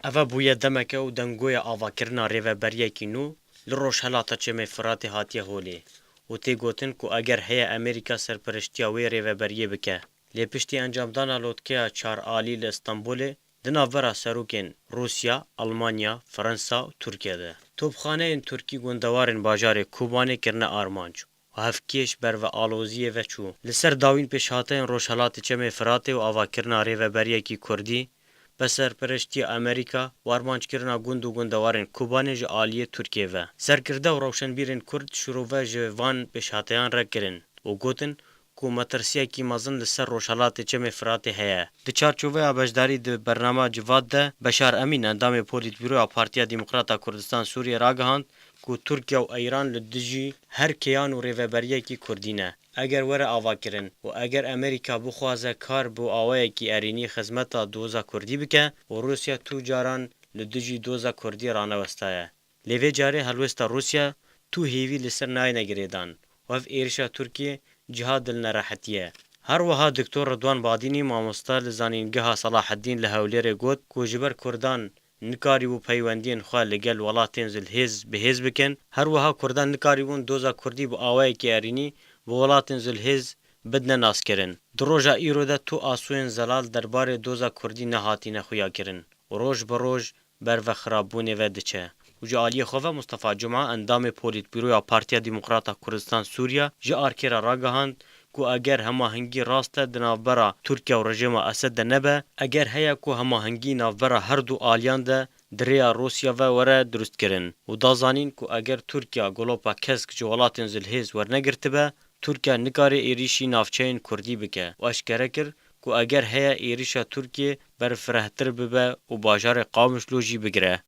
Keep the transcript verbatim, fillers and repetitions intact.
Eve bûye demeke û dengoya avakirina rêveberiyekî nû li Rojhelata Çemê Firatê hatiye holê û tê gotin ku eger heye Amerîka serperiştiya wê rêveberiyê bike. Lê piştî encamdana lotkeya çar alî li Stenbolê di navbera serokên Rûsya, Almanya, Fransa û Tirkiye de topxaneyên Tirkî gundewarên bajarê Kobanê kirine armanc û hevkêş ber ve aloziyê ve çû. Li ser dawîn pêşhateyên Rojhelatê Çemê Firatê û avakirina rêveberiyekî Kurdî, be serpereştiya Amerîka û armanckirina gund û gundewarên Kobanê ji aliyê Tirkiyê ve. Serkirde û rewşenbîrên Kurd şirove ji van pêşhateyan re kirin û gotin ku metirsiyekî mezin li ser Rojhelatê Çemê Firatê heye. Di çarçoveya beşdarî di bernama Civat de Beşar Emîn, endamê Polîtbûroya Partiya Demokrata Kurdistan Sûriyê ragihand ku Tirkiye û Îran li dijî her keyan û rêveberiyekî Kurdî ne. Eger were avakirin û eger Amerîka bixwaze kar bi awayekî erênî xizmeta doza Kurdî bike û Rûsya tu caran li dijî doza Kurdî ranewestaye. Lê vê carê helwesta Rûsya tu hêvî li ser nayêne girêdan û ev êrişa Tirkiyê ciha dilnerehetî ye. Her wiha Doktor Ridwan Badînî, mamoste li Zanîngeha Selaheddîn li Hewlêrê got ku ji ber Kurdan nikarîbû peywendiyên xwe li gel welatên zilhêz bi hêz bikin. Her wiha Kurdan nikarîbûn doza Kurdî bi awayekî erênî bi welatên zilhêz bidine naskirin. Di roja îro de tu asûyên zelal derbarê doza Kurdî nehatîne xuyakirin û roj bi roj ber ve xirabûnê ve diçe. Û ji aliyê xwe ve Mustafa Cuma, endamê Polîtbûroya Partiya Demokrata Kurdistan Sûriya, ji Arkê re ragihand ku eger hemahingî rast e di navbera Tirkiye û rejîma Esed de nebe, eger heye ku hemahingî navbera her du aliyan de di rêya Rûsya ve were dirustkirin û da zanîn ku eger Tirkiye golopa kesk ji welatên zilhêz wernegirtibe, Tirkiye nikare êrîşî navçeyên Kurdî bike û eşkere kir ku eger heye êrîşa Tirkiyê berfirehtir bibe û bajarê Qamişlo jî bigire.